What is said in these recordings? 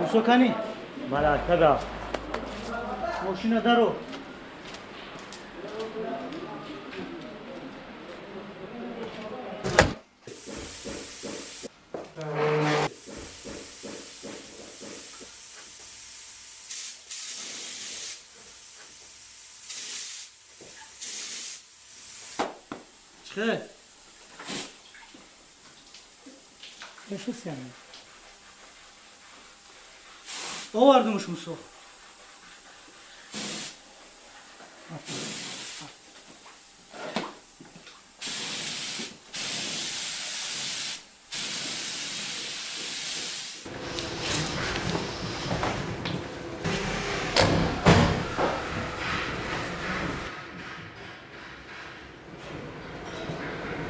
Мусо кани? Малакада. Мошина даро. Чхе? Овардимуш Мусо.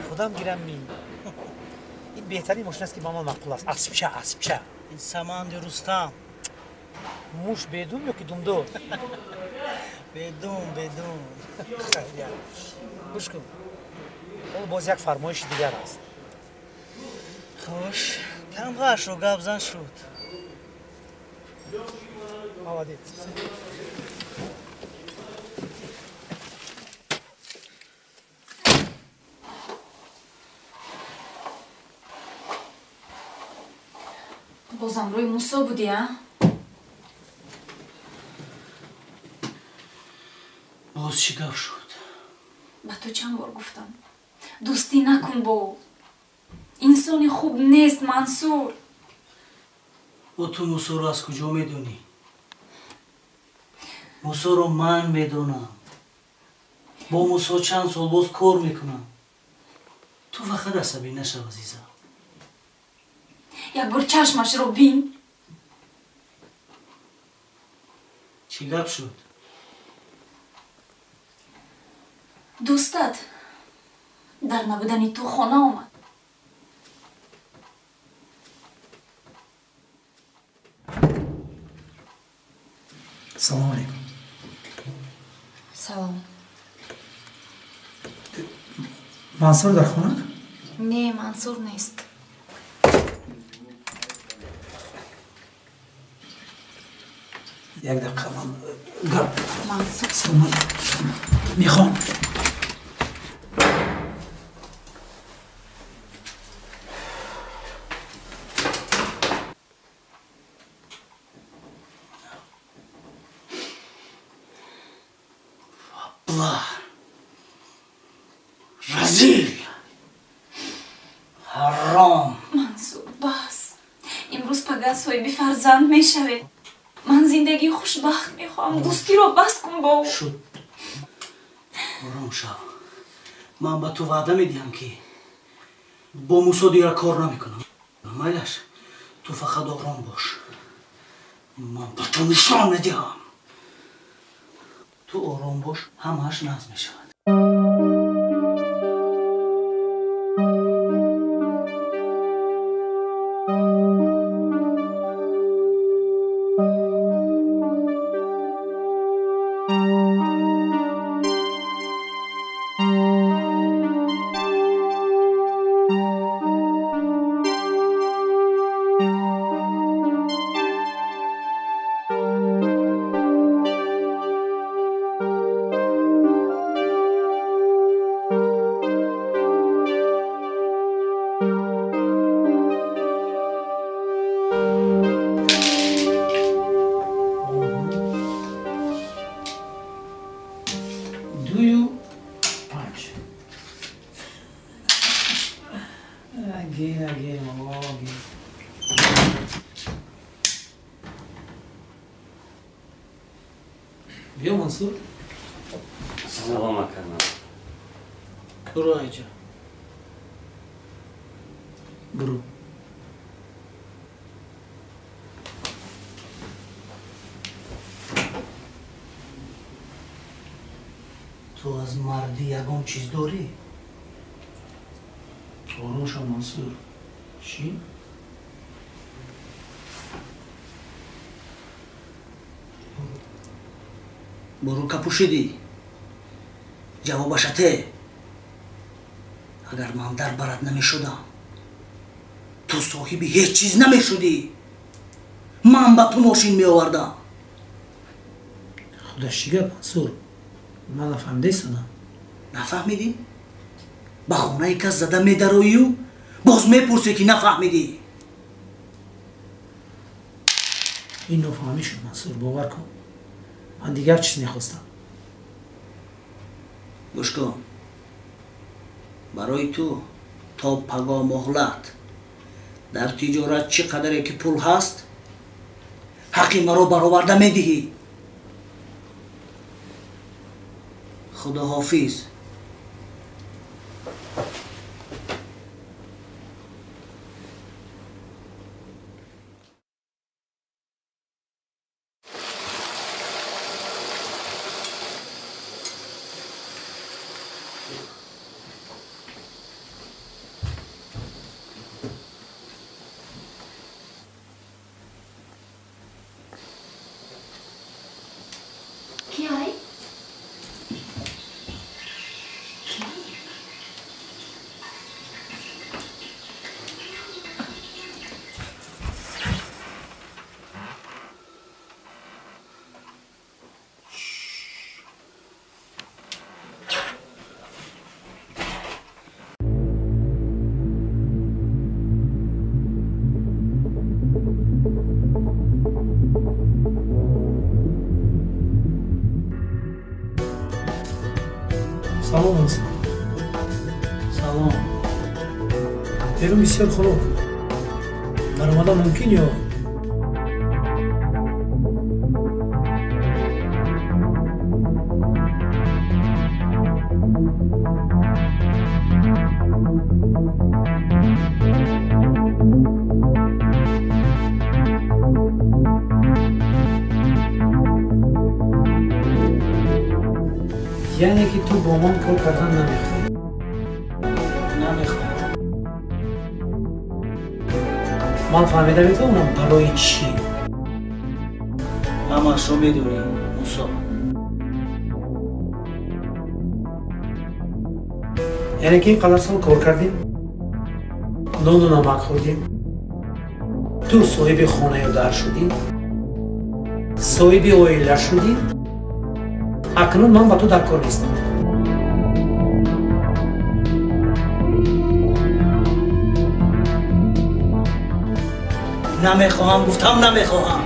Худам гирам ми. Ин беҳтарин мошин аст, ки ба ман маъқул аст. Аспча, аспча. Ин Саманди Рустам. Муш бедум ё ки думдор? Бедум, бедум. Гӯш кун. Ҳоло боз як фармоиши дигар аст. Хуш, тамғаашро гап зан шуд. Молодец. Бозам рӯи Мусо будӣ, а? Боз чӣ гап шуд? Ба ту чанд бор гуфтам, дӯстӣ накун бо ӯ. Инсони хуб нест, Мансур. Бо ту Мусоро аз куҷо медонӣ? Мусоро ман медонам. Бо Мусо чанд сол боз кор мекунам. Ту фақат асабӣ нашав, азизам. Як бор чашмашро бин. Чӣ гап шуд? Дӯстат дар набудани ту хона омад. Салом алейкум. Салом. Мансур дар хона? Не, Мансур нест. Як дақиқа ман гап. Мансур. Салом. Мехоҳам. Разил! Ҳаром! Мансур, бас. Имрӯз пага соҳиби фарзанд мешавед. Ман зиндагии хушбахт мехоҳам. Дӯстиро бас кун бо ӯ. Шуд. Ором шав. Ман ба ту ваъда медиҳам, ки бо Мусо дигар кор намекунам. Майлаш, ту фақат ором бош. Ман ба ту нишон медиҳам. Ту ором бош, ҳамааш нағз мешавад. Дую панҷ. Again, again, oh, again. Биё, Мансур. Салом, акана. Буро, айҷа. Буру. Ту аз мардӣ ягон чиз дорӣ? Ором шав, Мансур. Чӣ? Бурука пӯшидӣ? Ҷавобаша те. Агар ман дар барат намешудам, ту соҳиби ҳеҷ чиз намешудӣ. Ман ба ту мошин меовардам. Худаш чӣ гап, Мансур? Ман нафаҳмидаистодам. Нафаҳмидӣ? Ба хонаи кас зада медароию боз мепурсӣ, ки нафаҳмидӣ. Ин нофаҳмӣ шуд, Мансур, бовар кун. Ман дигар чиз мехостам. Гӯш кун, барои ту то паго муҳлат. Дар тиҷорат чӣ қадаре ки пул ҳаст, ҳаққи маро бароварда медиҳӣ. Худоҳофиз. Салом, Мансур. Салом. Берун бисёр хунук. Даромадан мумкин ё? Яъне ки ту бо ман кор кардан намехоҳӣ? Намехоҳам. Ман фаҳмида метавонам барои чӣ? Ҳамаашро медонӣ, Мусо. Яъне ки ин қадар сол кор кардем, нону намак хӯрдем, ту соҳиби хонаю дар шудӣ, соҳиби оила шудӣ. Акнун ман ба ту дар кор нестам. Намехоҳам, гуфтам намехоҳам.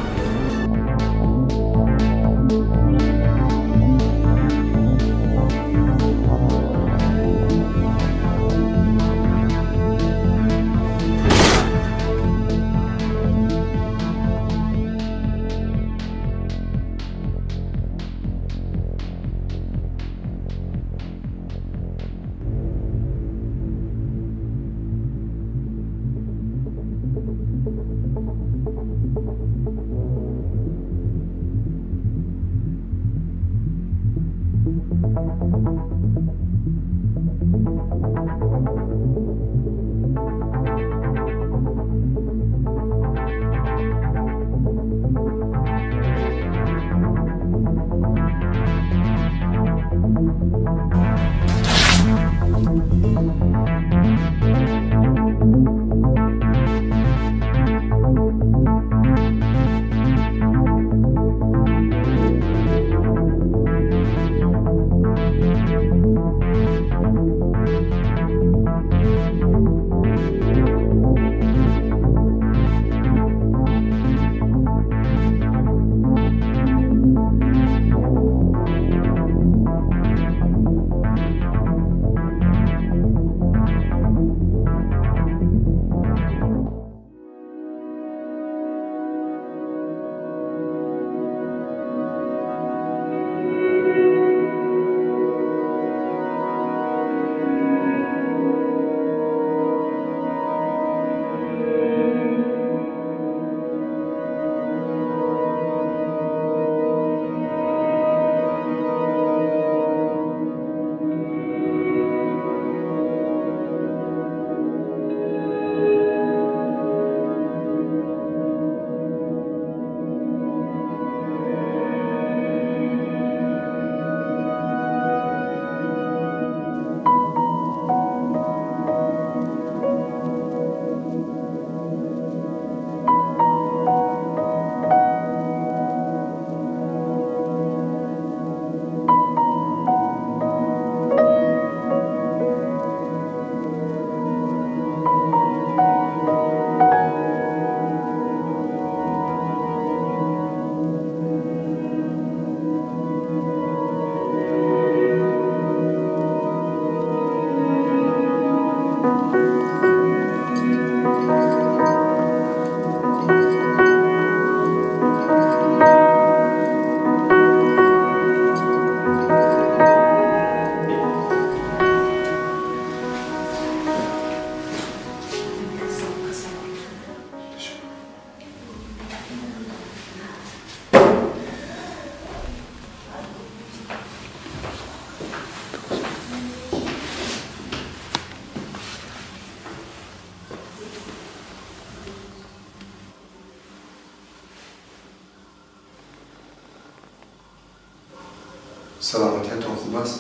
Саломатиятон хуб аст?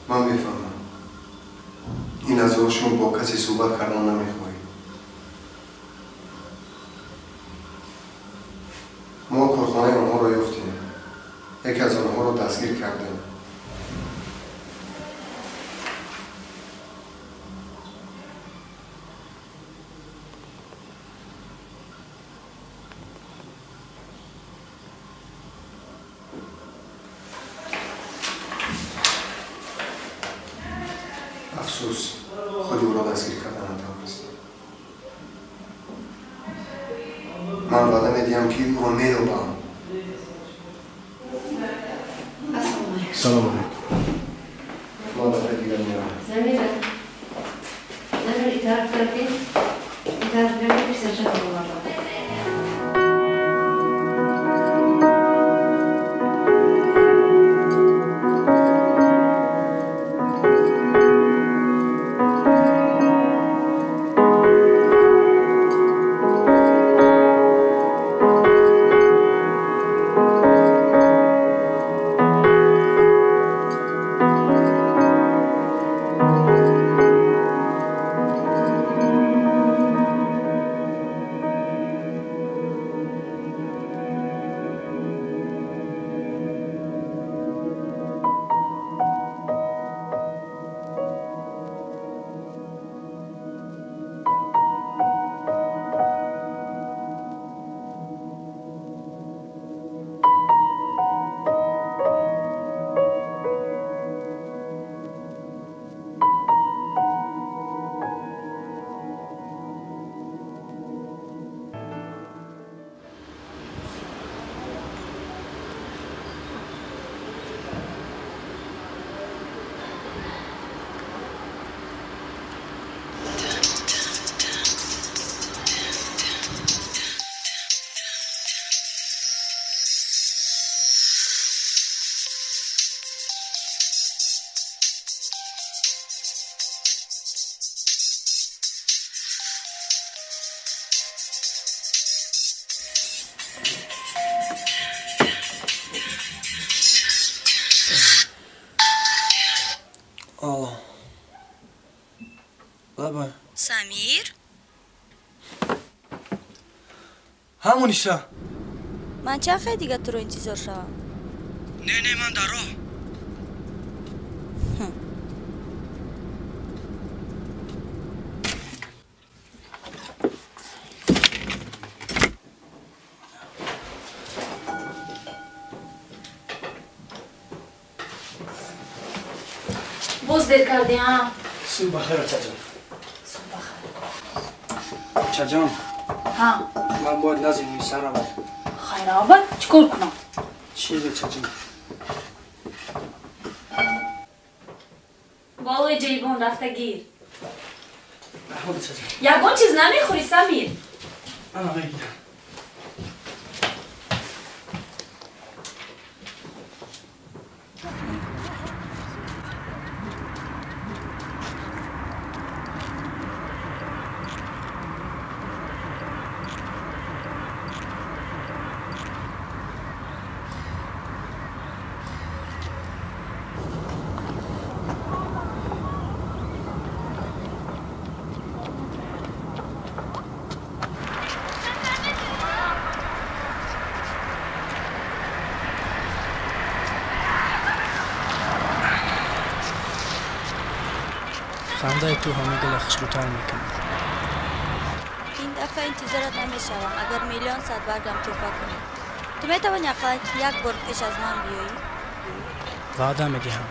Ман мефаҳмам. Ин лаҳзаҳо шумо бо касе суҳбат кардан намехоҳед. Мо корхонаи онҳоро ёфтем. Яке аз онҳоро дастгир кардем. Афсӯс, худи ӯро дастгир карда натавонистем. Ман ваъда медиҳам, ки ӯро меёбам. Салом алейкум. Ман дафъаи дигар меоям. Замира, Замира, итоат кардӣ? Итоат кардӣ, писарчатро овардам. Алло. Лаба. Самир? Ҳа, Муниса. Ман чанд хел дига туро интизор шавам? Не, не, ман дар роҳ. Боз дер кардӣ, ҳа? Субҳ бахайр, очаҷон. Субҳ бахайр. Очаҷон. Ҳа. Ман бояд назди Муниса равам. Хайр, абад, чӣ кор кунам? Чиз, очаҷон. Болои ҷайбон рафта гир. Раҳмат, очаҷон. Ягон чиз намехӯрӣ, Самир? Ана мегирам. Хандаи ту ҳама дила хушрӯтар мекунад. Ин дафъа интизорат намешавам, агар миллион садбаргам тӯҳфа кунӣ. Ту метавонӣ ақаллан як бор пеш аз ман биёӣ? Ваъда медиҳам.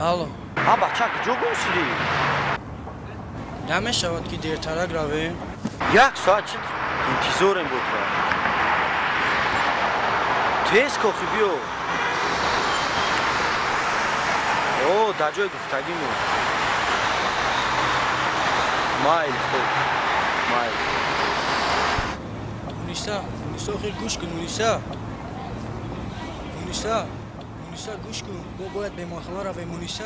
Алло. А бача куҷо гум шудӣ? Намешавад ки дертарак равем? Як соат чӣ интизорем бо тура. Тез кохи биё. О, дар ҷои гуфтагимон. Майл хуб, майл. Муниса, Муниса, охир гӯш кун, Муниса. Муниса, Муниса, гӯш кун. Мо бояд беморхона равем, Муниса.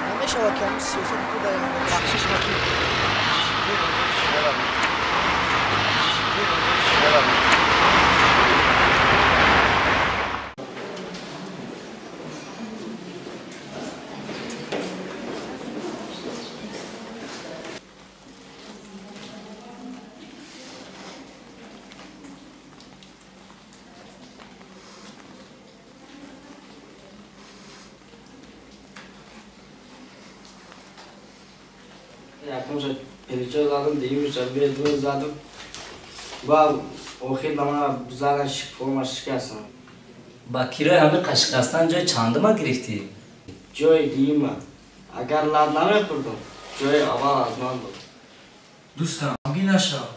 Намешавад ки ҳамин сиёсати ту дар бахшиш накунӣ. Якумша плечо задам, дуюмша бедро задам. Ба охир ба ман задан форма шикастам. Ба кирои ҳамин қашиқастан ҷои чандума гирифтӣ? Ҷои дуюма. Агар лат намехӯрдам, ҷои аввал аз ман буд. Дӯстам, ғамгин нашав.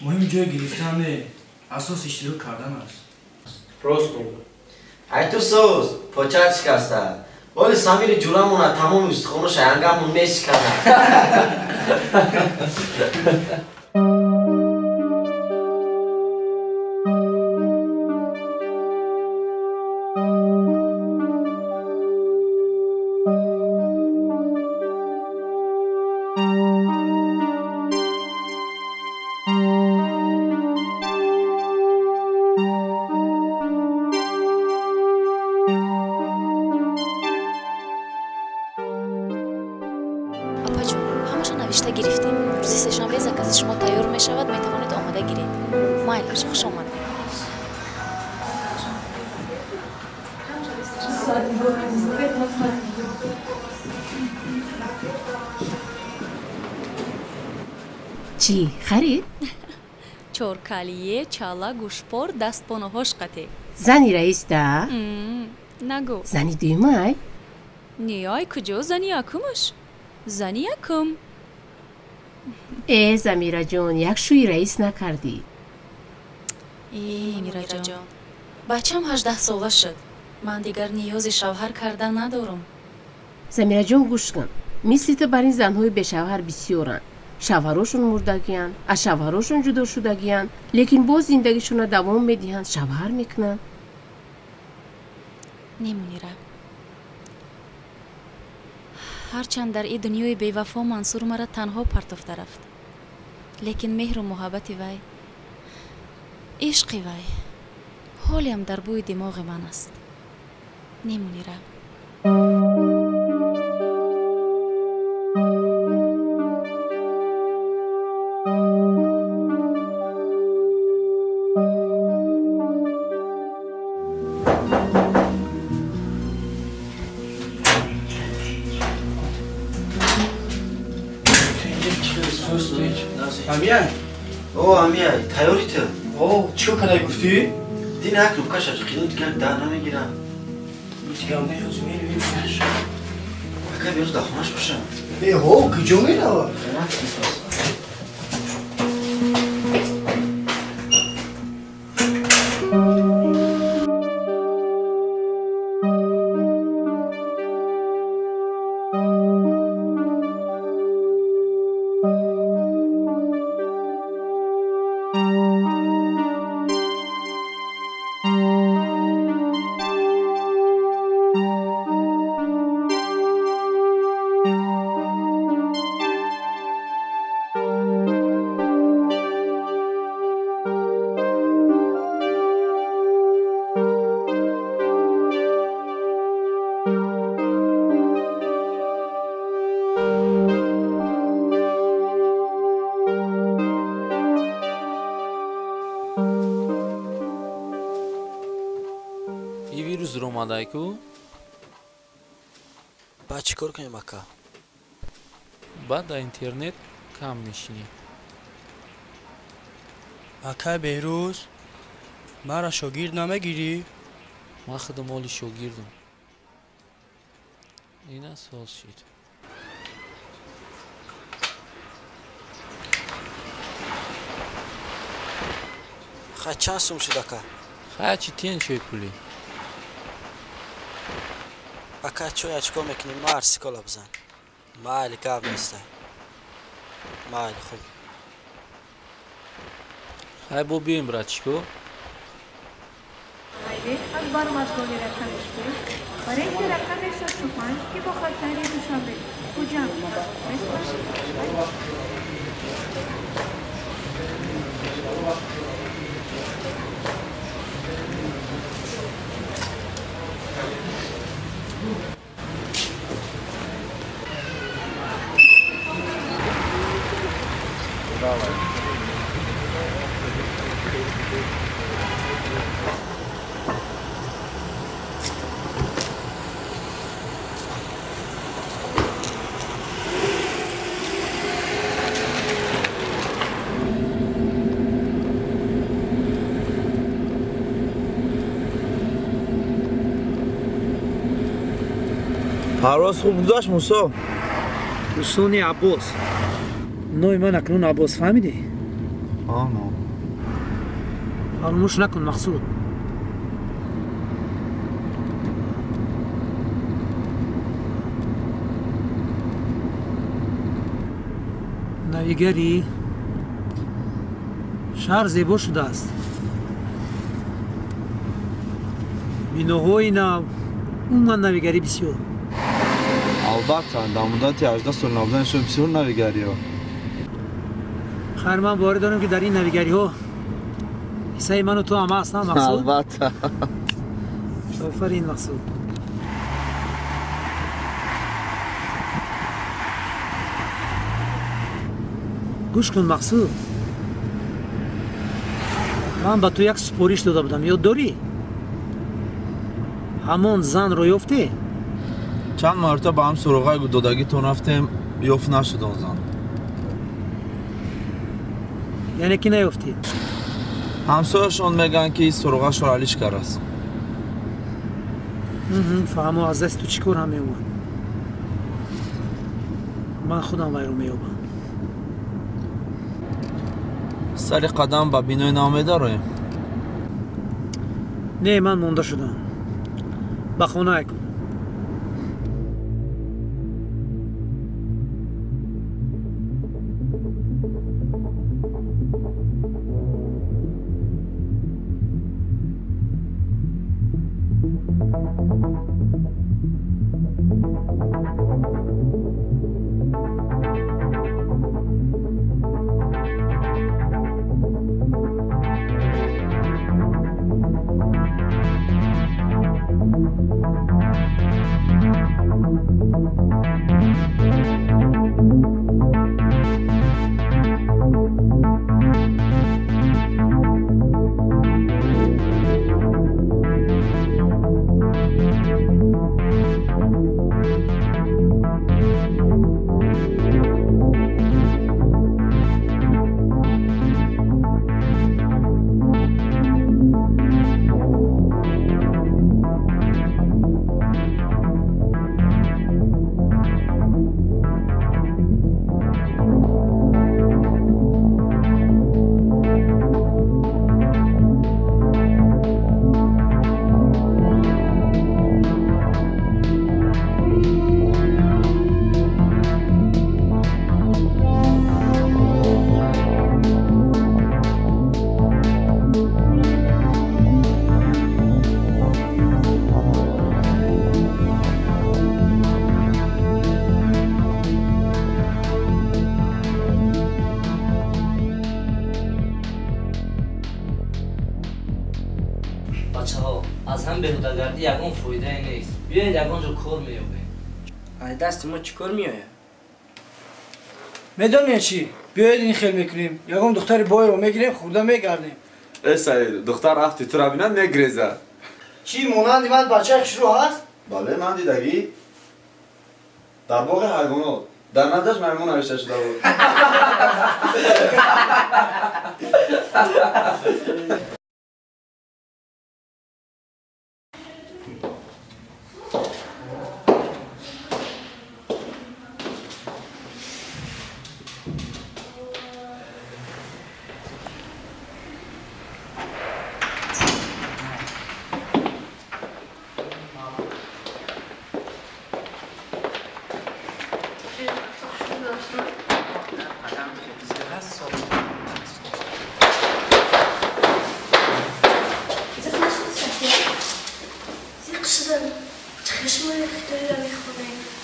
Муҳим ҷой гирифтан не, асос иштирок кардан аст. Рост мегӯ. Ай ту соз, почат шикаста. Оли Самири ҷурамона тамоми устухоноша янгамон мешиканад. Апаҷон, ҳамаша навишта гирифтем. Рӯзи сешанбе закази шумо тайёр мешавад, метавонед омода гиред. Майлаш, хуш омадед. Чӣ харид? Чоркалие, чала, гӯшпор, дастпоноҳош қатӣ. Зани раис да? Нагӯ. Зани дуюмай? Не, ай куҷо зани якумаш? Зани якум. Э, Замираҷон, як шӯи раис накардӣ. Э, Мираҷон, бачам 18 сола шуд. Ман дигар ниёзи шавҳар кардан надорам. Замираҷон, гӯш кун. Мисли ту бар ин занҳои бешавҳар бисёранд. Шавҳарошон мурдагиянд, аз шавҳарошон ҷудо шудагиянд, лекин боз зиндагишонро давом медиҳанд, шавҳар мекунанд. Не, Мунира, ҳарчанд дар ин дунёи бевафо Мансур мара танҳо партофта рафт, лекин меҳру муҳаббати вай, ишқи вай ҳолиам дар бӯи димоғи ман аст. Не, Мунира. Амияй? О, амияй, тайёрӣ ту? О, чӣ кор кадай гуфтӣ? Дин як рубкаш аз қиён дигар дар намегирам. Дигар меҳоз меравиш. Ака биёз дар хонаш бошам. Э, ҳо, куҷо меравад? Омадай ку? Баъд чӣ кор кунем, ака? Баъд дар интернет кам нишинӣ. Акай Беҳрӯз, маро шогирд намегирӣ? Ман худам оли шогирдам. Ина соз шид. Хай чанд сум шуд, ака? Хай чӣ тен чой пулӣ? Ака, чоя чӣ кор мекунӣ? Мар сикола бизан. Майли, гап неста. Майли, хуб. Хай бо биёем, братчико. Аз баромадгоҳи рақами 6 ва рейси рақами 65, ки бо хатсайри Душанбе Хуҷанд парвоз мекунад. Парвоз хуб гузашт, Мусо? Мусони Аббос. Номи ман акнун Аббос, фаҳмидӣ? Фаҳмам. Фаромӯш накун, Мақсуд. Навигарӣ шаҳр зебо шудааст. Биноҳои нав, умуман навигарӣ бисёр. Албатта, дар муддати 18 сол набудани шумо бисёр навигариҳо. Хайр, ман боварӣ дорам, ки дар ин навигариҳо ҳиссаи ману ту ҳама ҳастанд, Мақсуд. Албатта. Офарин, Мақсуд. Гӯш кун, Мақсуд. Ман ба ту як супориш дода будам, ёд дорӣ? Ҳамон занро ёфтӣ? Чанд маротиба ба ҳам суроғаи додагитон рафтем, ёфт нашуд он зан. Яъне ки наёфтӣ? Ҳамсояшон мегӯянд, ки суроғашро алиш кардааст. Фаҳмо, аз дасти ту чӣ кор ҳам меомад? Ман худам вайро меёбам. Сари қадам ба бинои нав медароем? Не, ман монда шудам. Ба хона кун. Бачаҳо, аз ҳам беҳудагардӣ ягон фоидае нест. Биёед ягон ҷо кор меёбем. Ай дасти мо чӣ кор меояд? Медонед чӣ? Биёед ин хел мекунем. Ягон духтари бойро мегирем, хӯрда мегардем. Э Саид, духтар рафти тура бинад мегрезад. Чӣ, монанди ман бачаи хушрӯ ҳаст? Бале, ман дидагӣ. Дар боғи ҳайвонот. Дар наздаш маймун навишта шуда буд.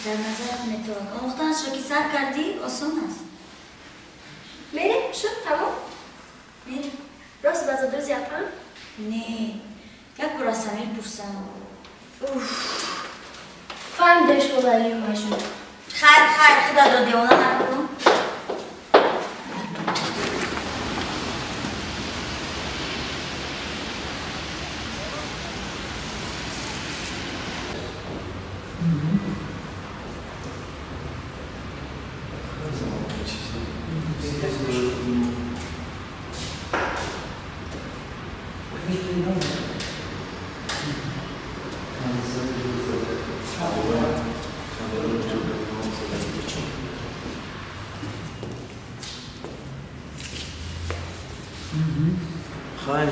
Дар назарам метавон. Омӯхтанашро ки сар кардӣ, осон аст. Мерем, шуд, тамом? Мерем. Рост ба зодрӯзи апам? Не, як бор аз Самир пурсам. Уф, фаҳмидем шумо Лайлию Маҷнун. Хайр, хайр, худатро девона накун.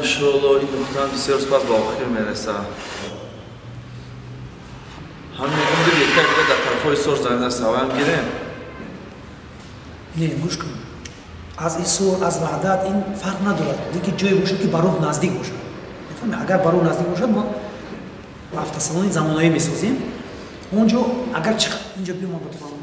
Иншоалло ин духтарам бисёр рӯз пас ба охир мерасад. Ҳам мегӯм ду гектар дига дар тарафҳои Исор замин аст, ҳаваям гирем. Не, гӯш кун. Аз Исор, аз Ваҳдат ин фарқ надорад, лекин ҷое бошад ки ба роҳ наздик бошад. Мефаҳмӣ? Агар ба роҳ наздик бошад, мо автосалони замонаӣ месозем. Он ҷо агар чӣ инҷо биё ман ба ту фаҳмонам.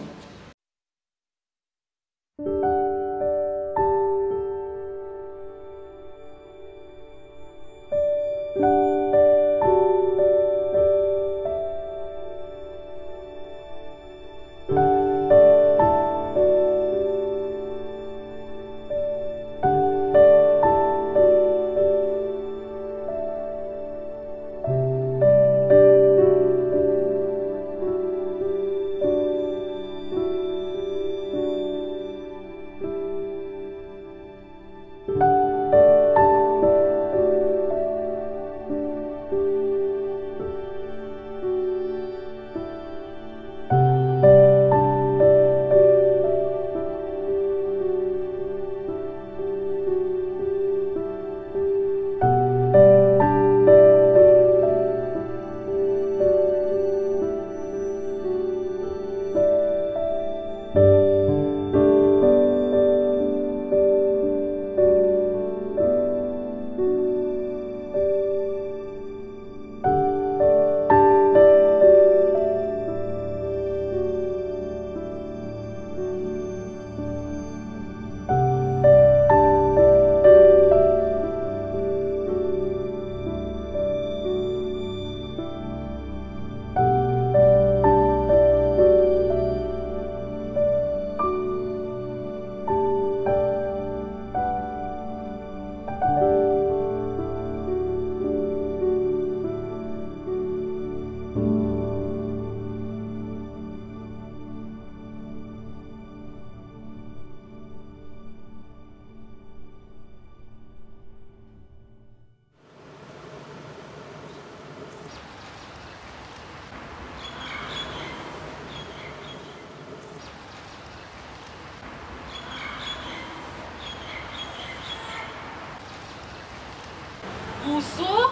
Мусо?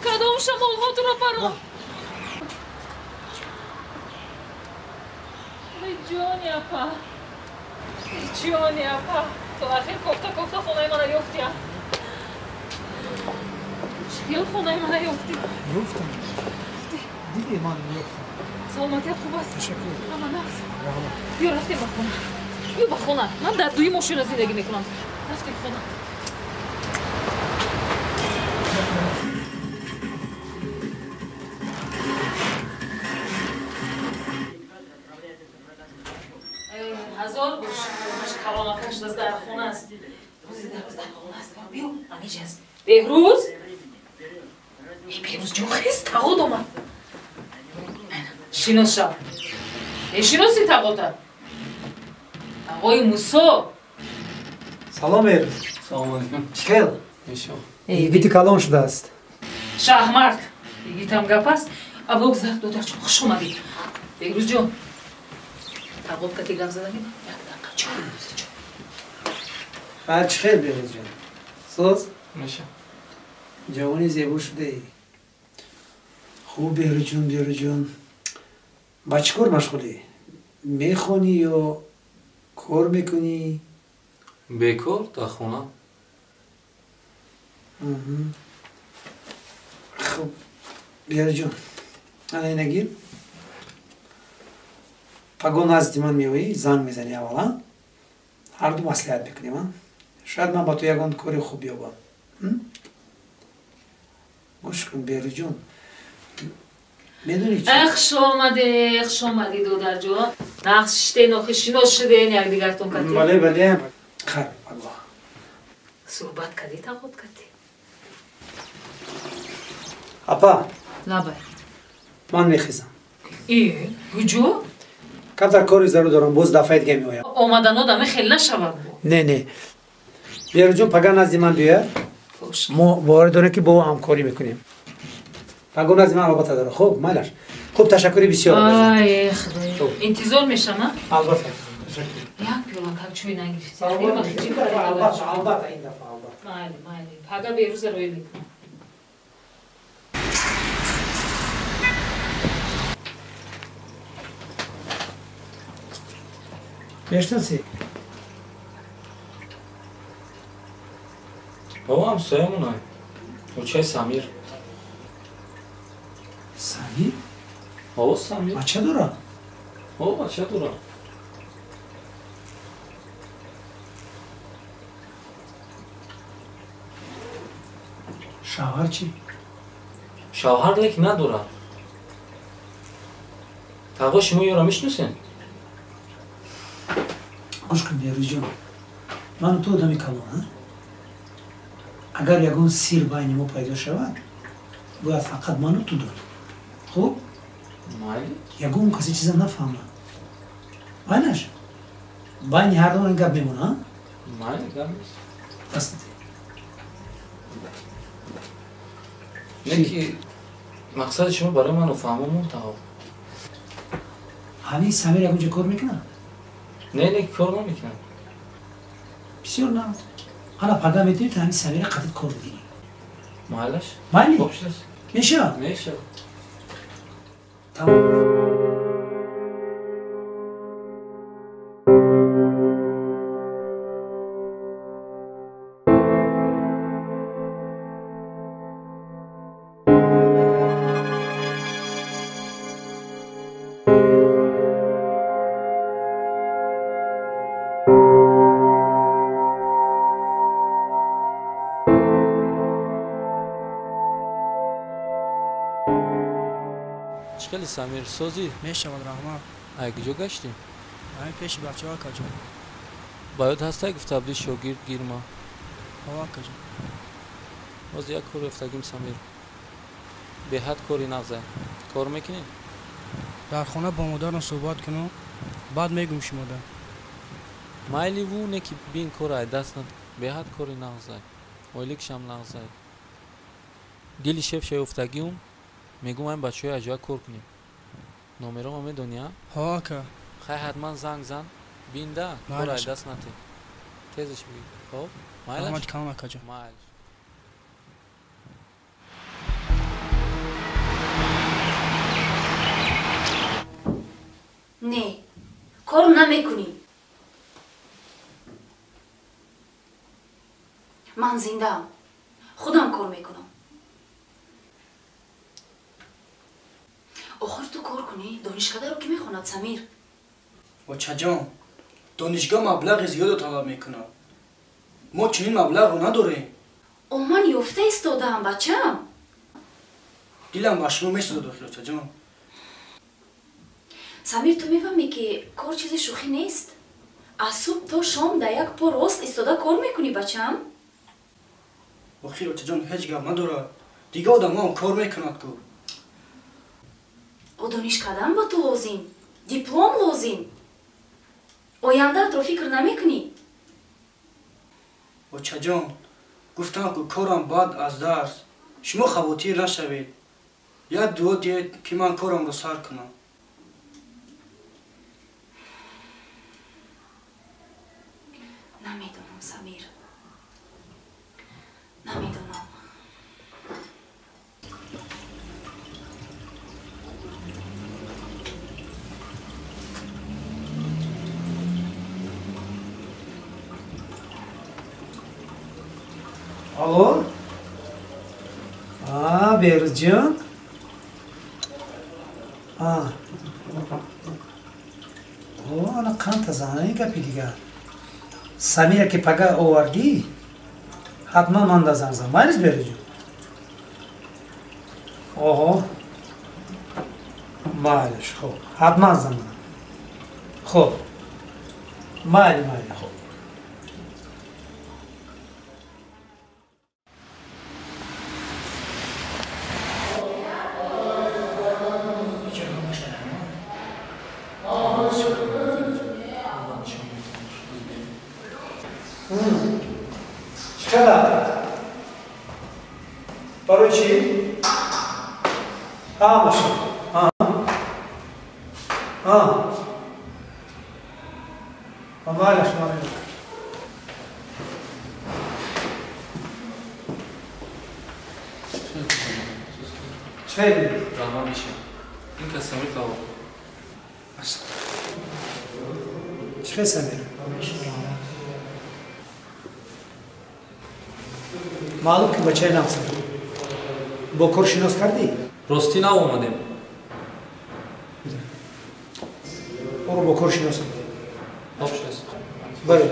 Кадом шамолҳо туро парон? Эй ҷони апа, эй ҷони апа, то ахир кофта кофта хонаи мана ёфтия. Чӣ хел хонаи мана ёфтӣ? Ёфтам. Дидӣ ман ёфтам. Саломатият хуб аст? Ташаккур. Ҳама нағз. Раҳмат. Биё рафтем ба хона. Биё ба хона. Ман дар дуи мошина зиндагӣ мекунам. Рафтем хона. Ҳазор бош, калонакаш дар хона аст. Рӯзи дар хона аст. Биё, амиҷ аст. Беҳрӯз? Эй Беҳрӯз ҷон, хез тағод омад. Шинос шав. Мешиноси тағота? Тағои Мусо. Салом Беҳрӯз. Салом алейкум. Чӣ хел? Йигити калон шудааст. Шаҳмард. Йигитам гап аст. Абогзар, додарҷон, хуш омадед. Беҳрӯзҷон, тағоб кати гап задагӣ? Як дақиқа чой бинӯзӣ, чой. Баъд чӣ хел, Беҳрӯзҷон? Соз? Меша. Ҷавони зебо шудаӣ. Хуб, Беҳрӯзҷон, Беҳрӯзҷон. Ба чӣ кор машғулӣ? Мехонӣ ё кор мекунӣ? Бекор, дар хона. Хуб, Беҳрӯзҷон, ана ина гир. Паго назди ман меоӣ, занг мезанӣ аввала. Ҳарду маслиҳат мекунем, а? Шояд ман ба ту ягон кори хуб ёбам. Гӯш кун, Беҳрӯзҷон. Медонӣ чӣ? Хуш омадед, хуш омадед, додарҷон. Нақш шиштен, охи шинос шуден якдигартон кардед. Бале, бале. Хайр, паго. Суҳбат кардӣ, тағот кардӣ? Апа. Лабай. Ман мехезам. Э, куҷо? Камтар кори зарур дорам, боз дафъаи дига меоям. Омадан одами хел нашавад. Не, не. Беҳрӯзҷон пага назди ман биёяд. Мо боварӣ дорем, ки бо ӯ ҳамкорӣ мекунем. Паго назди ман албатта дорад. Хуб, майлаш. Хуб, ташаккури бисёр. Ай, Худоё. Интизор мешам, а? Албатта. Ташаккур. Як пиёла как чой нагирифтӣ. Албатта, албатта, ин дафъа албатта. Майли, майли. Пага Беҳрӯза роӣ мекунам. Мешиносӣ? Бобо, ҳамсоямонай. Очаи Самир. Самир? О, Самир. Бача дорад? О, бача дорад. Шавҳар чӣ? Шавҳар лек надорад. Тағо, шумо ёро мешиносед? Гӯш кун, Беҳрӯзҷон. Ману ту одами калон, а? Агар ягон сир байни мо пайдо шавад, бояд фақат ману ту донӣ. Хуб? Майли. Ягон касе чиза нафаҳмад. Байнаш? Байни ҳар ду ин гап мемона, а? Майли, гап нест. Дастат. Не ки мақсади шумо барои ману фаҳмо монд, тағо. Ҳамин Самир ягон ҷо кор мекунад? Не, не, кор намекунад. Бисёр на. Ана пага метавонӣ то ҳамин Самира қатъи кор бигирӣ. Майлаш? Майли? Хуб шудааст. Мешавад? Мешавад. Тамом. Чӣ хели, Самир, созӣ? Мешавад, раҳмат. Ай куҷо гаштӣ? Ай пеши бачаҳо, акаҷон. Ба ёд ҳастай, гуфта будӣ шогирд гирма? Ҳо, акаҷон. Боз як кор ёфтагим, Самир. Беҳад кори нағзай. Кор мекунӣ? Дар хона бо модарам суҳбат кунам, баъд мегӯм шумода. Майливу не ки бин кор ай даст над. Беҳад кори нағзай. Ойликшам нағзай. Дили шеф шаёфтагиум, мегӯм айн бачаҳои аҷоя кор кунем. Номерома медонӣ, а? Ҳо, ака. Хай, ҳатман занг зан. Бинда, кор ай даст натӣ. Тезаш бигир. Хоб? Майлаш? Раҳмати калон, акаҷон. Майлаш. Не, кор намекунӣ. Ман зиндаам. Худам кор мекунам. Охир ту кор кунӣ, донишкадаро ки мехонад, Самир? Очаҷон, донишгоҳ маблағи зиёдо талаб мекунад. Мо чунин маблағро надорем. О, ман ёфта истодаам, бачаам. Дилам ба шумо месӯзад, охир, очаҷон. Самир, ту мефаҳмӣ, ки кор чизи шӯхӣ нест? Аз субҳ то шом дар як по рост истода кор мекунӣ, бачаам? Охир, очаҷон, ҳеҷ гап надорад. Дигар одамҳоам кор мекунад ку. Дониш кардан ба ту лозим, диплом лозим. Ояндаатро фикр намекунӣ? Очаҷон, гуфтам ку корам баъд аз дарс. Шумо хавотир нашавед. Як дуо диҳед, ки ман корамро сар кунам. Намедонам, Самир. Намедонам. Алло? Беҳрӯзҷон? Ана қанта зана гапи дигар. Самира ки пага овардӣ, ҳатман ман да занг зан. Майлиш, Беҳрӯзҷон? Оҳо. Майлиш, хуб. Ҳатман занг зан. Хуб. Майли, майли, хуб. Чӣ қадар? Барои чӣ? Ҳамаша. Майлаш, майлаш. Чӣ дидӣ? Раҳмат мешавам. Ин кас Самир Фавор. Чӣ хел Самир? Маълум ки бачаи нағз. Бо кор шинос кардӣ? Ростӣ нав омадем. Ӯро бо кор шинос кардӣ? Хоб шудааст. Бале.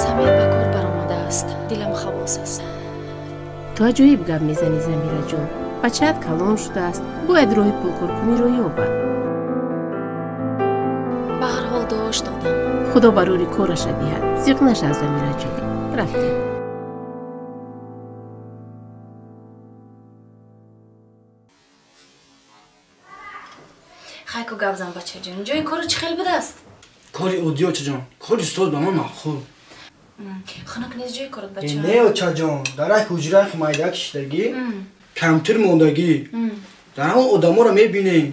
Самир ба кор баромадааст. Дилам хавос аст. Ту аҷоиб гап мезанӣ, Замираҷон. Бачаат калон шудааст, бояд роҳи пулкоркуниро ёбад. Ба ҳар ҳол дуош додам. Худо барори кораша диҳад. Зиқ нашав, Замираҷон. Рафтем. Хайку гап зан, бачаҷон. Ҷои кору чӣ хел будааст? Кори оддӣ, очаҷон. Кори устод ба ман маъқул. Хунук нест ҷои корот, бача? Не, очаҷон. Дар як ҳуҷраи майда кишидагӣ, камтир мондагӣ. Дар ҳамон одаморо мебинем.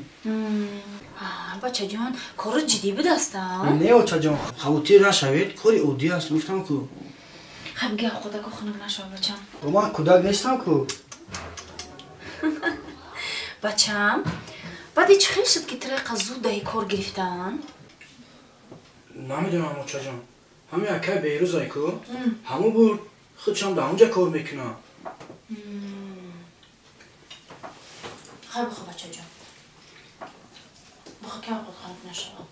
Бачаҷон, корот ҷиддӣ будааст, а? Не, очаҷон, хавотир нашавед. Кори оддӣ аст, гуфтам ку. Хай бигӯ, кӯдаку хунук нашав, бачам. Ман кӯдак нестам ку. Бачам, баъди чӣ хел шуд, ки тирақа зуд даҳи кор гирифтаанд? Намедонам, очаҷон. Ҳамин акай Беҳрӯзай ку, ҳамон бурд, худшам дар ҳамонҷа кор мекунам. Хай бихо, бачаҷон. Бихо, ки овқот хунук нашавад.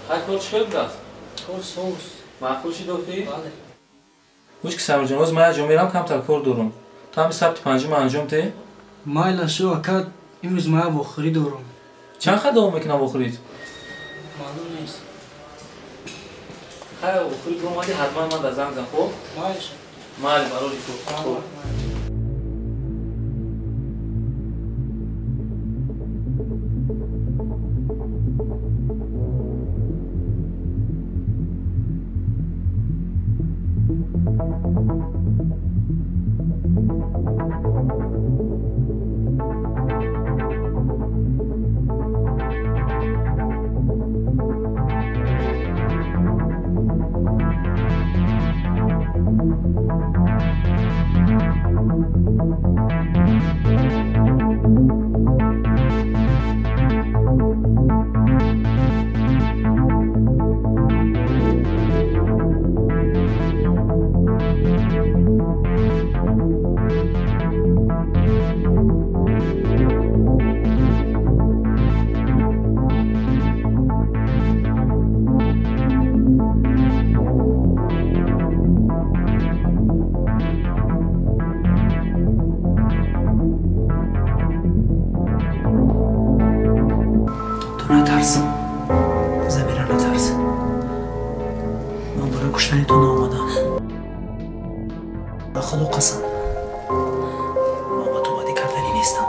Хай кор чӣ хел будааст? Кор соз. Маъқул шид охӣ? Бале. Гӯш ки, Самирҷон, ҳозир ман як ҷо мерам, камтар кор дорам. Ту ҳами сабти панҷума анҷом те? Майла шо, ака, имрӯз ман як вохӯрӣ дорам. Чанд хат давом мекунам вохӯрит? Маълум нест. Хай, вохӯрӣ биромадӣ, ҳатман ман дар занг зан, хуб? Майли. Майли, барори кор. Хуб. Натарс, Замира, натарс. Ман барои куштани ту наомадам. Ба Худо қасам, ман ба ту бадӣ карданӣ нестам.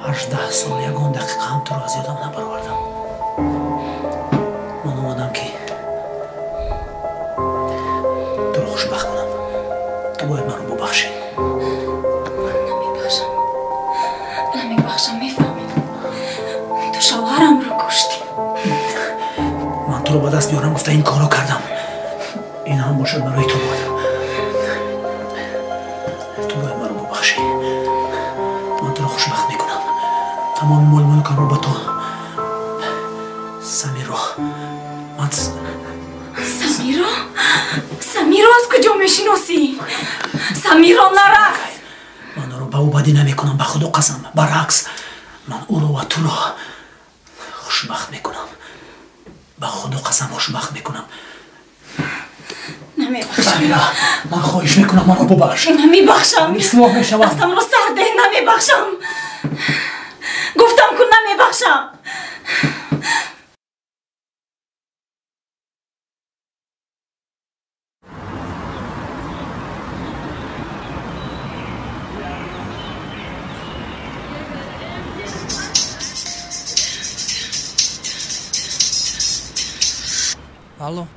18 сол ягон дақиқа ҳам туро аз ёдам набаровардам. Ман омадам, ки туро хушбахт кунам. Ту бояд маро бубахшӣ. Ман намебахшам, намебахшам, мефаҳмӣ? Ту шавҳарамро куштӣ. Ман туро ба даст биёрам гуфта ин корро кардам. Ин ҳам бошад барои ту буд. Ту бояд маро бубахшӣ. Ман туро хушбахт мекунам. Тамоми моли мулкамро ба ту. Самирро ман. Самиро? Самиро аз куҷо мешиносӣ? Самиро нарас. Ман ӯро ба ӯ бадӣ намекунам, ба Худо қасам. Баръакс, ман ӯро ва туро хушбахт мекунам. Ба Худо қасам, хушбахт мекунам. Намебахшам. Самира, ман хоҳиш мекунам, маро бубахш. Намебахшам. Ислоҳ мешавам. Дастамро сар деҳ, намебахшам. Гуфтам ку, намебахшам. Алло.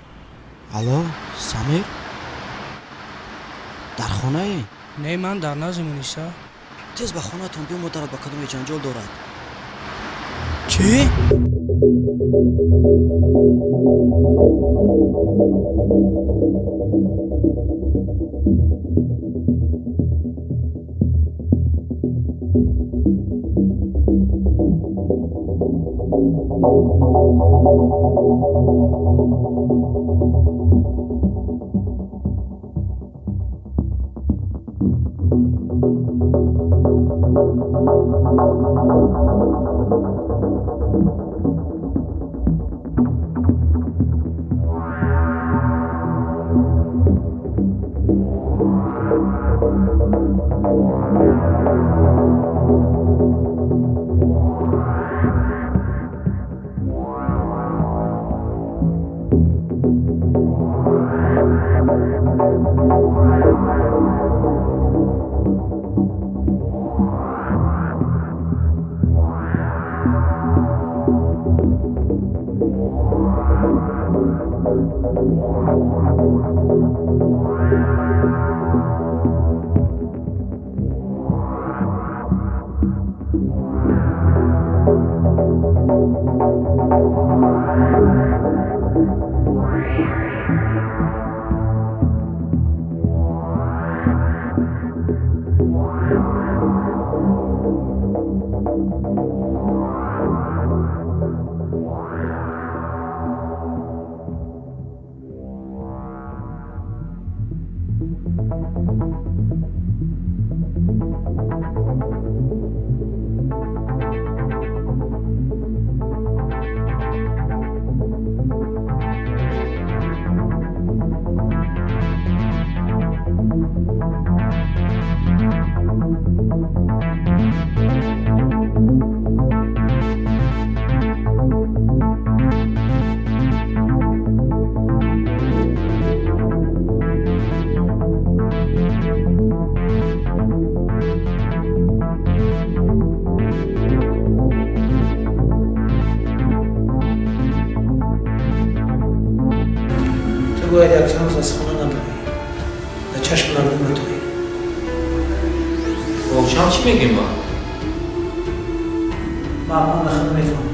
Алло, Самир? Дар хонаӣ? Не, ман дар назди Муниса. Тез ба хонаатон биё, модарат ба кадоме ҷанҷол дорад. Чӣ? Бояд якчанд рӯз аз хона набарӣ, дар чашми мардум натоӣ. Бовчам чӣ мегӯем ба? Ман ба худо мефаҳмам.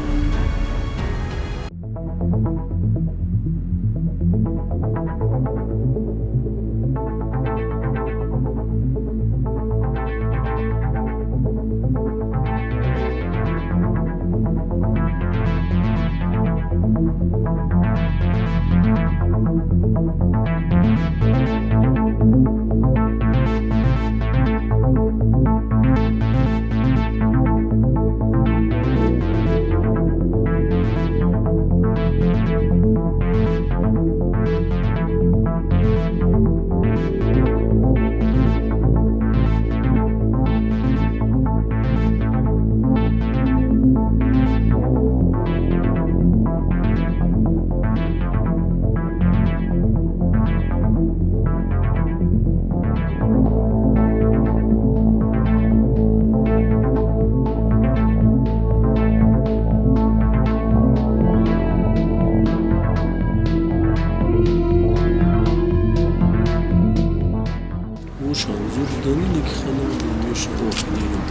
Мурдани неки хеле дунёша офинерум.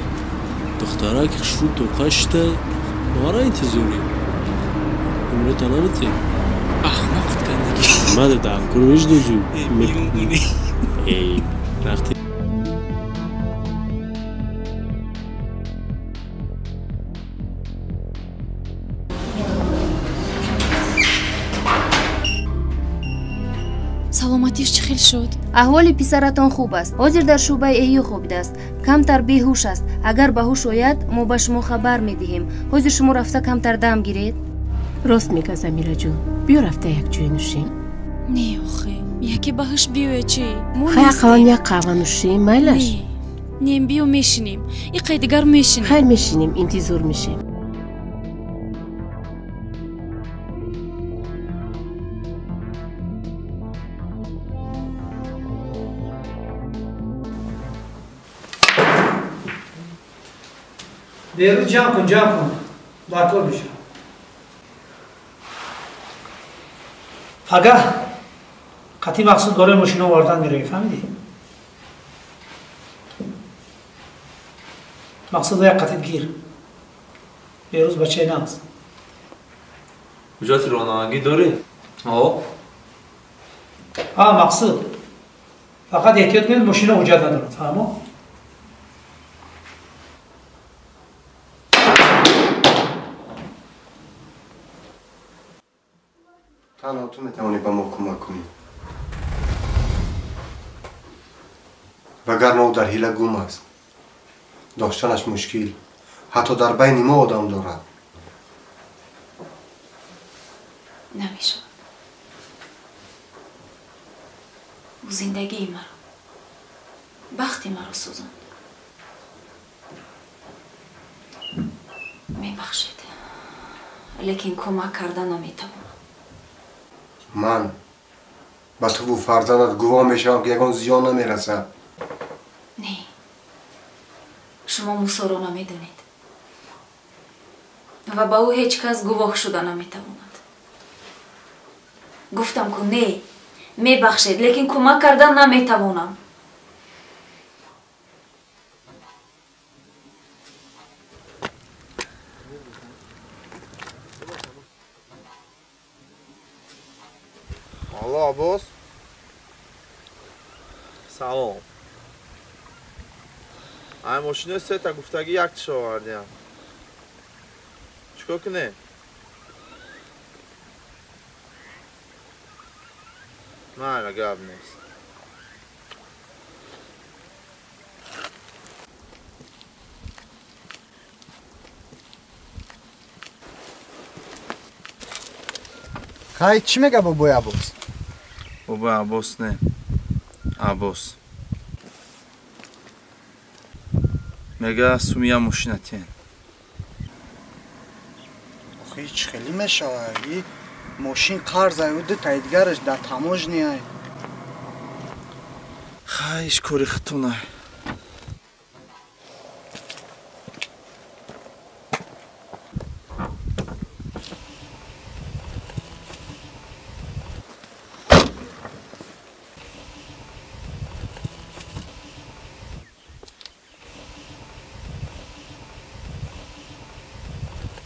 Духтарак хушрӯ тоқа шита мара интизорӣ. Умрата наметӣ? Ахмақт кардагӣ. Мада дар кур мешдозу. Эй, рафти. Саломатиш чӣ хел шуд? Аҳволи писаратон хуб аст. Ҳозир дар шӯъбаи эҳё хобидааст. Камтар беҳуш аст. Агар ба ҳуш ояд, мо ба шумо хабар медиҳем. Ҳозир шумо рафта камтар дам гиред. Рост мега, Замираҷон. Биё рафта як ҷой нӯшем. Не, охе, яке ба ҳуш биёя чӣ? Мо Хай, ақаллан як қаҳва нӯшем, майлаш? Не, биё мешинем. Иқай дигар мешинем. Хайр, мешинем, интизор мешем. Берӯз ҷамъ кун, ҷамъ кун. Дар кор мешавам. Пагаҳ қатъи мақсуд барои мошина овардан меравӣ, фаҳмидӣ? Мақсудро як қатъит гир. Берӯз бачаи нағз. Ҳуҷҷати ронандагӣ дорӣ? О. А, Мақсуд. Фақат эҳтиёт кунед, мошина ҳуҷҷат надорад, фаҳмо? Танҳо ту метавонӣ ба мо кӯмак кунӣ. Вагарна ӯ дар ҳила гум аст. Доштанаш мушкил. Ҳатто дар байни мо одам дорад. Намешавад. Ӯ зиндагии маро, бахти маро сӯзонд. Мебахшед, лекин кӯмак карда наметавонам. Ман ба туву фарзандат гувоҳ мешавам, ки ягон зиён намерасад. Не, шумо Мусоро намедонед ва ба ӯ ҳеҷ кас гувоҳ шуда наметавонад. Гуфтам ку не, мебахшед, лекин кӯмак кардан наметавонам. Алло, Аббос. Салом. Ай мошинои сета гуфтагӣ яктиша овардиям. Чӣ кор кунем? Майла, гап нест. Хай, чӣ мега бобои Аббос? Бобои Аббос не. Аббос. Мега сумия мошина тен. Охи, чӣ хеле мешавад? И мошин қарз ай, ӯ дутаи дигараш дар таможня ай. Хай, иш кори худтон ай.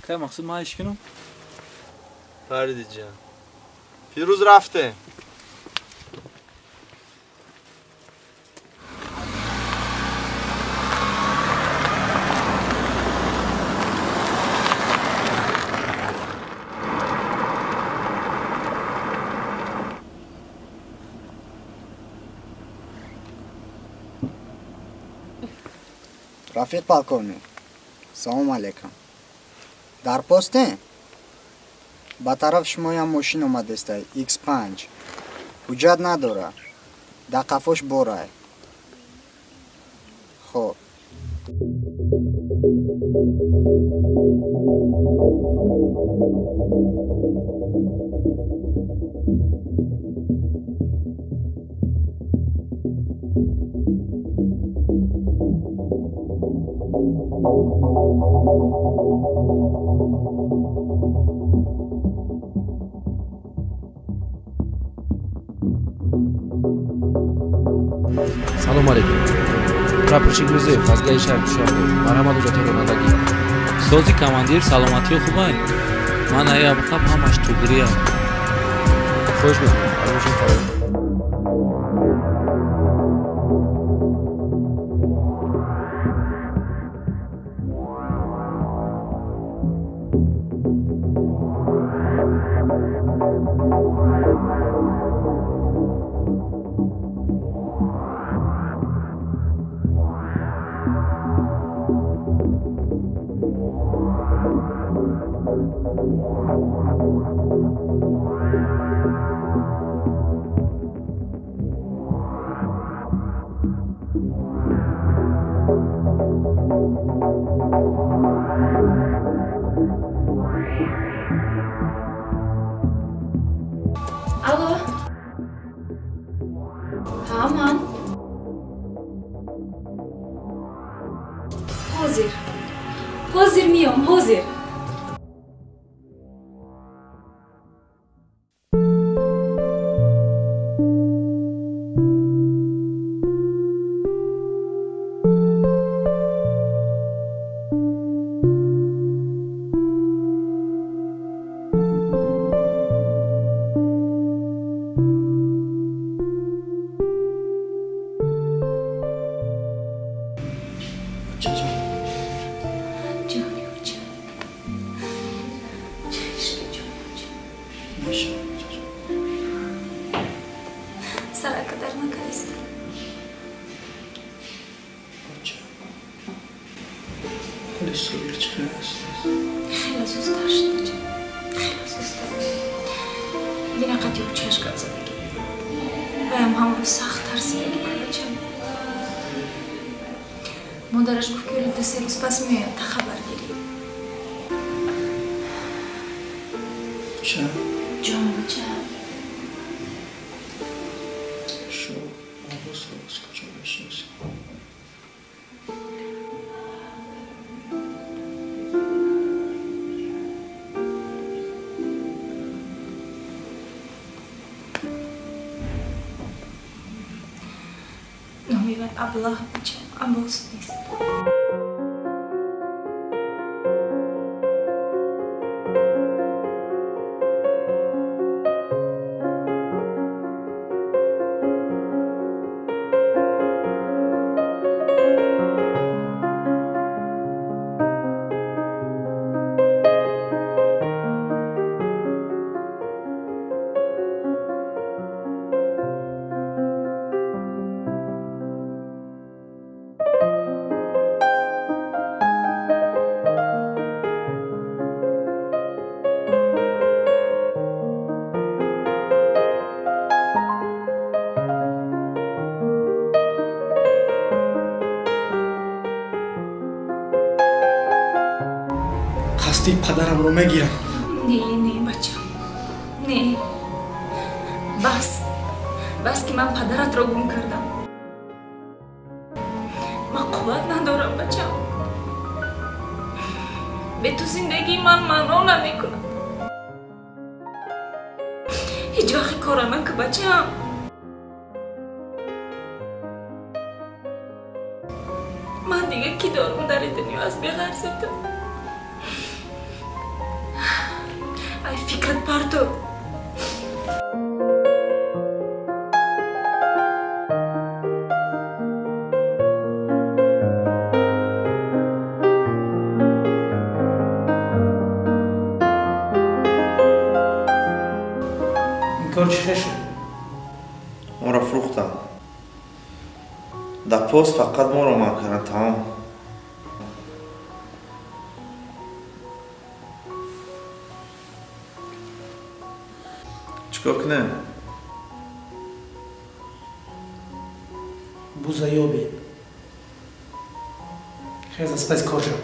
Кай мақсуд ман иш кунам? Фариди ҷан. Фирӯз рафте. Рафиқ полковник, салом алейкум. Дар посте? Ба тараф шумоям мошин омадестай, X5. Ҳуҷҷат надора. Дар қафош борай. Хоб. Салом алейкум. Прапорщик Мирзоев аз ГАИ шаҳри Душанбе. Марҳамат, ҳуҷҷатҳои ронандагӣ. Сози командир, саломатиё хубай? Ман ай абқаб ҳамаш тугрия. Хоҳиш мекунам, аз мошин фароҳам. Алло. Ҳа, ман. Ҳозир. Ҳозир миём, ҳозир. Саракадар накариста. Ҳоли Собир чӣ хел аст? Хеле сустар шуд, бача. Хеле сустар. Дина қати учаш гап задагӣ. Ваям ҳамро сахт тарсидагӣ буд, бача. Модараш гуфт, ки ҳоли 2-се рӯз пас меояд та хабар гирӣ. Ча? Ҷон, бача. Шумо Аббосро аз куҷо мешиносед? Номи вай Аблаҳ, бача, Аббос нест. Қасди падарамро мегирам. Не, не, бачам, не. Бас, бас, ки ман падаратро гум кардам. Ман қувват надорам, бачам. Бе ту зиндагии ман маъно намекунад. Ҳеҷ вақт кора накӣ, бачам. Ман дига кӣ дорам дар ин дунё аз беғарзи ту? Ай, фикрат парту. Ин кор чӣ хел шуд? Моро фурӯхтам. Дар пост фақат моро манъ карданд, тамом. Чӣ кор кунем? Буза ёбе. Хез, аз паси кор шав.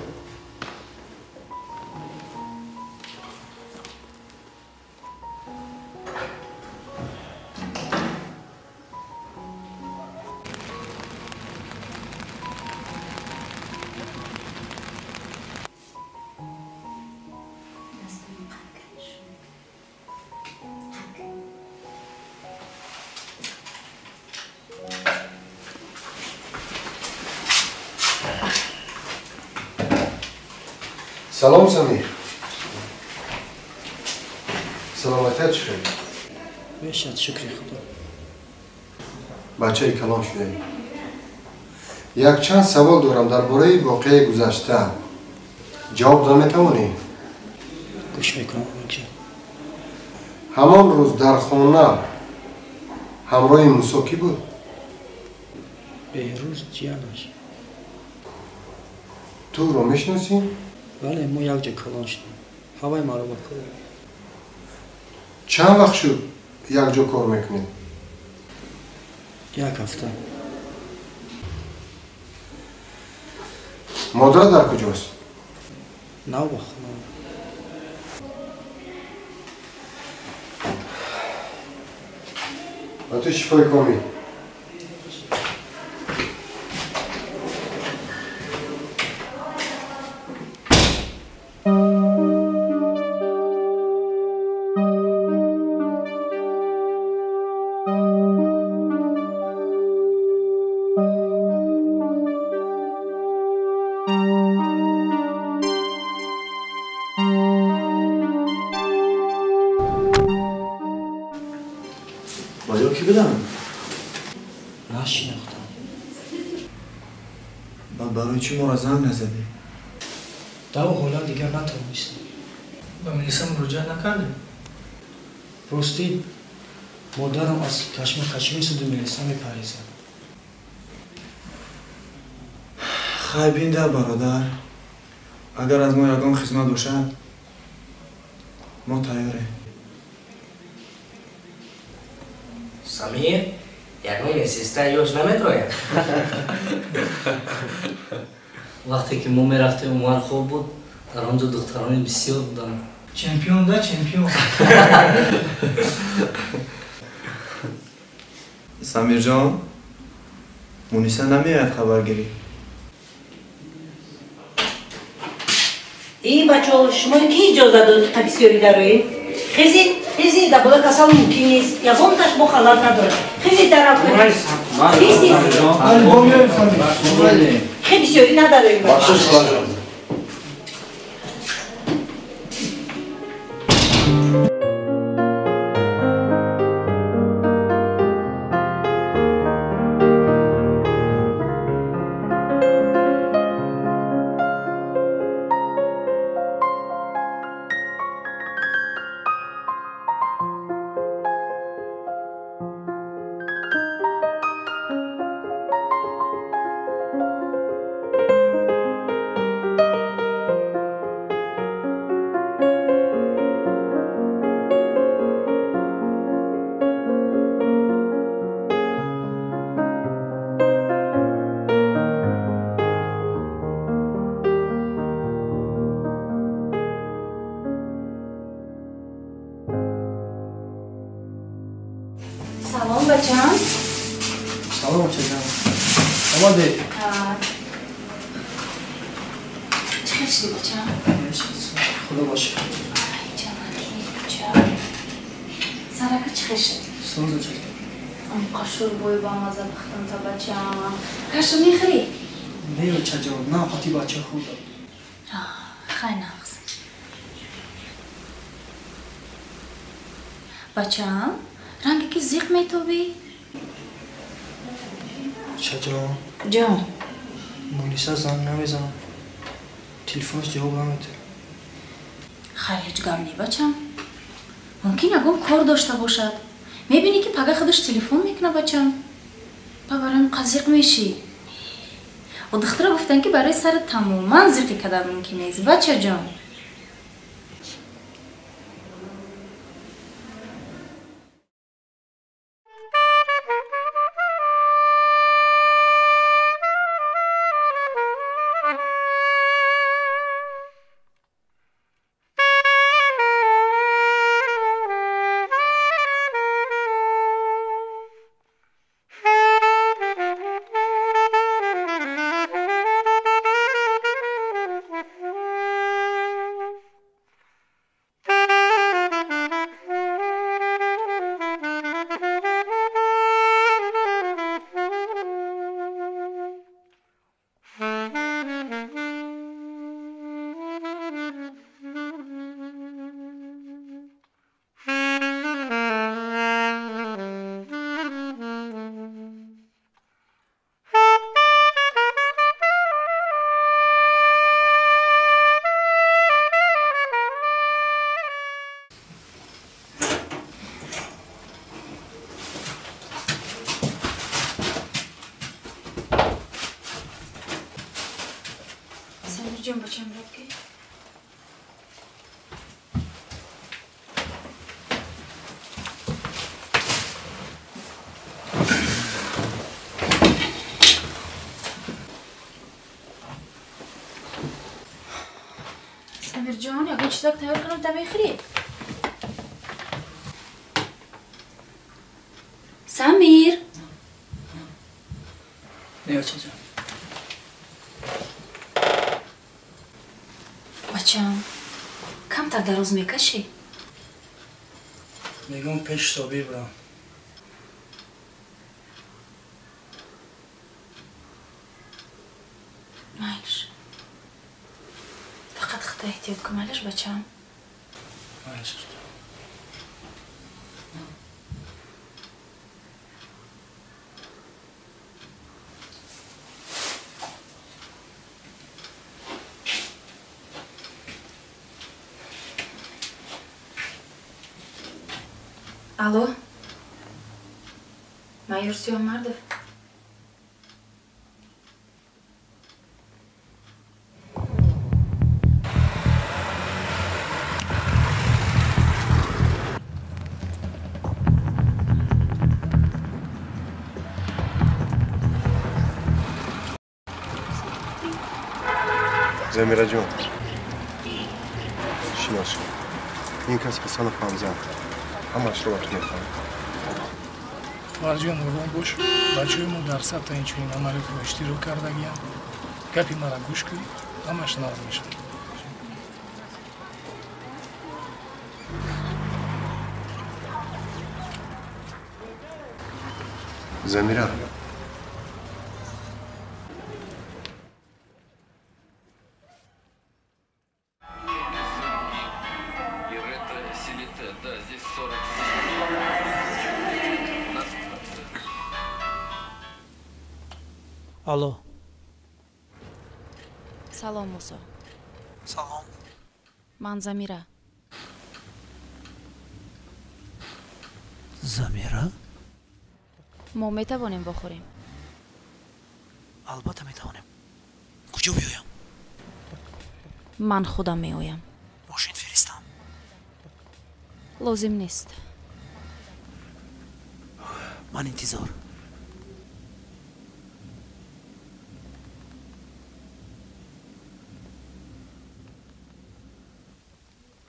Салом Самир. Саломатият чӣ хел? Мешад, шукри Худо. Бачаи калон шудаӣ. Якчанд савол дорам дар бораи воқеаи гузашта. Ҷавоб дода метавонӣ? Гӯш мекунам, Умикҷон. Ҳамон рӯз дар хона ҳамроҳи Мусо кӣ буд? Беҳрӯз ҷиянаш. Ту ӯро мешиносӣ? Бале, мо якҷо калон шудем. Ҳавай маро ба кор. Чанд вақт шуд якҷо кор мекунед? Як ҳафта. Модарат дар куҷост? Нав ба хона. Ба ту шифои комил. Нашинохтам. Баъд барои чӣ моро занг назадӣ? Дар он ҳолат дигар натавонистам. Ба милиса муроҷиат накардем? Ростӣ, модарам аз кашмакашии суду милиса мепарҳезад. Хай бинда, бародар. Агар аз мо ягон хизмат бошад, мо тайёрем. Самир, ягон медсестра ёш наметрояд? Вақте ки мо мерафтем, Умар хоб буд, дар он ҷо духтарони бисёр буданд. Чемпион да чемпион. Самирҷон, Муниса намеояд хабаргирӣ? И бачаҳо, шумо ки иҷоза дод қа бисёри дароед? Хези, хези, дар бола касал мумкин нест. Ягонташ бо халал надорад. Хези дарав кунед. Хези. Хе бисёри надароем. Салом, бачам. Салом, чаҷон. Омадед? Чӣ хел шудӣ, бачам? Худо ба шукр. Ай, ҷанаки, бача. Сарака чӣ хел шуд? Соза, чаҷон. Қашур бой ба маза пухтам та, бачам. Кашу мехӯрӣ? Не, чаҷон, на қати бача хӯрдам. Хай нағз. Бачам, ранге ки зиқ метобӣ? Чаҷон. Ҷон. Муниса занг намезанад. Телефонаш ҷавоб намедиҳад. Хай, ҳеҷ гап не, бачам. Мумкин ягон кор дошта бошад. Мебинӣ ки пага худаш телефон мекунад, бачам. Ба барои қа зиқ мешӣ. О духтура гуфтанд ки барои сарат тамоман зиқӣ кардан мумкин нест, бачаҷон. Самирҷон, бачам раб ки? Самирҷон, ягон чизак тайёр кунам, та мехӯрӣ? Самир! Не, очаҷон. Бачам, камтар дароз мекашӣ? Мегӯм пеш Собир бурам. Майлиш. Фақат худта эҳтиёт кун, майлиш, бачам? Майлиш. Алло, майор Сиёмардов. Замираҷон, шинос шуд. Ин кас Ҳасанов Ҳамза. Ҳамаашро ба ту мехоҳам. Хоҳарҷон, ором бош. Бачаҳои мо дар сабта инчунин амалиётро иштирок кардагианд. Гапи мара гӯш кун, ҳамаш нағз мешавад. Замира, Алло. Салом, Мусо. Салом. Ман Замира. Замира? Мо метавонем вохӯрем? Албатта метавонем. Куҷо биёям? Ман худам меоям. Мошин фиристам? Лозим нест. Ман интизор.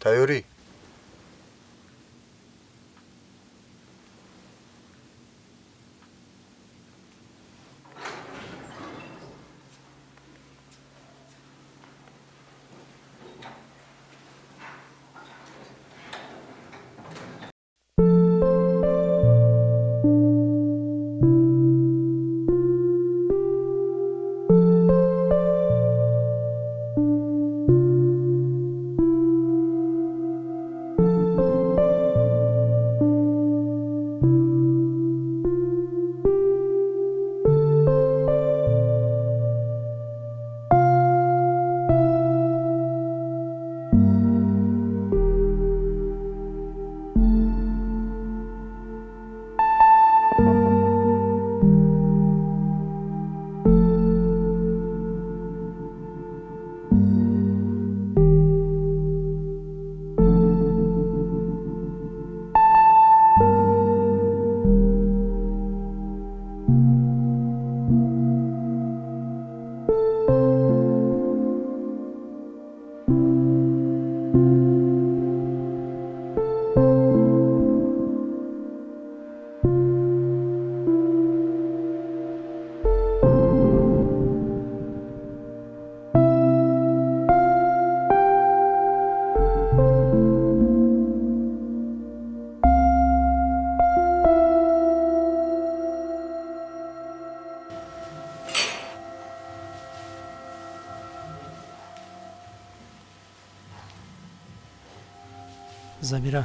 Тайёрӣ? Замира,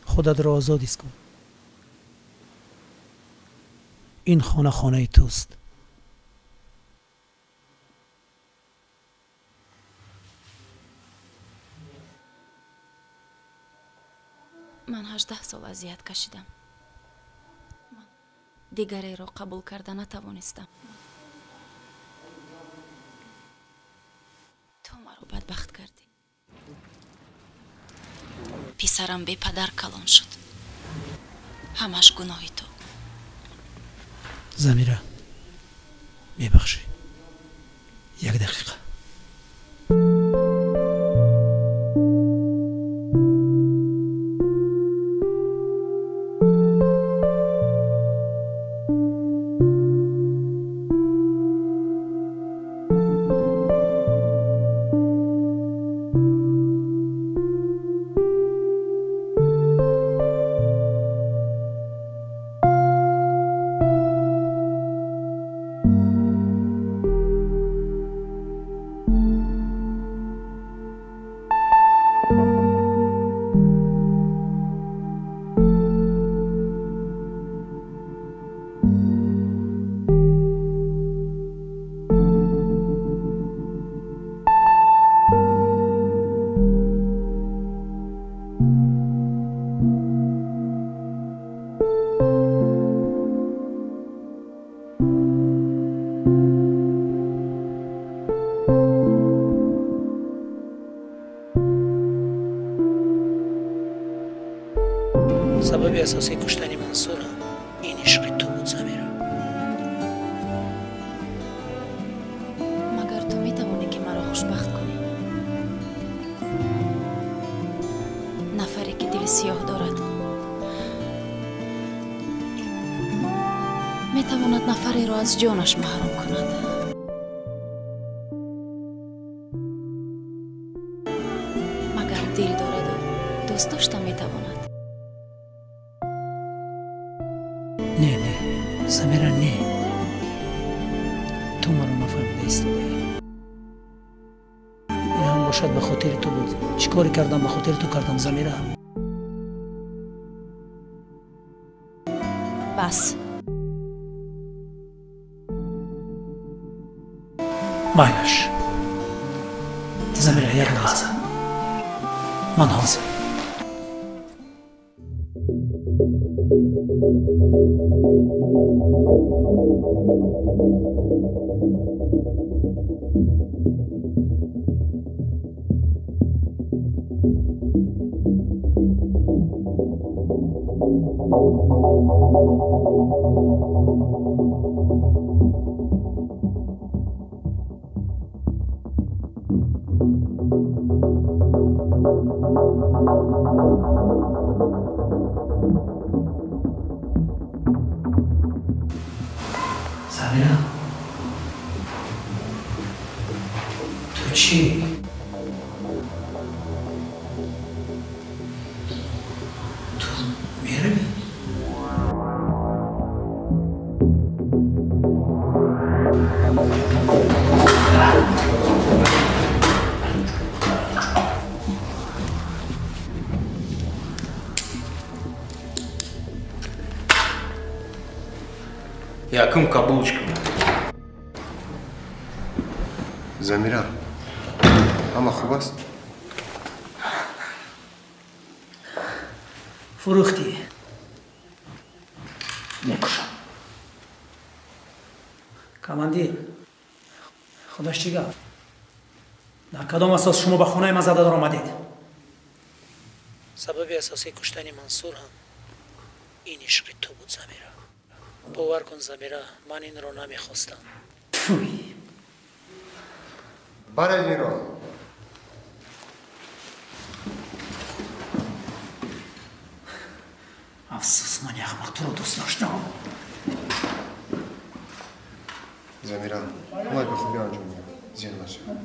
худатро озод ҳис кун. Ин хона хонаи туст. Ман 18 сол азият кашидам. Дигареро қабул карда натавонистам. Писарам бепадар калон шуд. Ҳамаш гуноҳи ту. Замира, мебахшӣ, як дақиқа. Сабаби асосии куштани Мансура ин ишқи ту буд, Замира. Магар ту метавонӣ, ки маро хушбахт кунӣ? Нафаре, ки дили сиёҳ дорад, метавонад нафареро аз ҷонаш маҳрум кунад. Магар дил дораду дӯст дошта метавонад? Не, не, Замира, не. Ту маро нафаҳмида истодаӣ. Ин ҳам бошад ба хотири ту буд. Чӣ коре кардам, ба хотири ту кардам, Замира. Бас. Майлаш. Замира, як лаҳза. Ман ҳозир. Замира, ту чӣ? Ту меравӣ? Якум каблучка. Замира, ҳама хуб аст? Фурӯхтӣ. Мекушам. Командир, худаш чӣ гап? Дар кадом асос шумо ба хонаи ман зада даромадед? Сабаби асосии куштани Мансур ҳам ин ишқи ту буд, Замира. Бовар кун, Замира, ман инро намехостам. Баред инро. Афсӯс, ман ахмақ туро дӯст доштам. Замира, ҳамаи ба хубӣ анҷом меёбад. Зиён нашавад.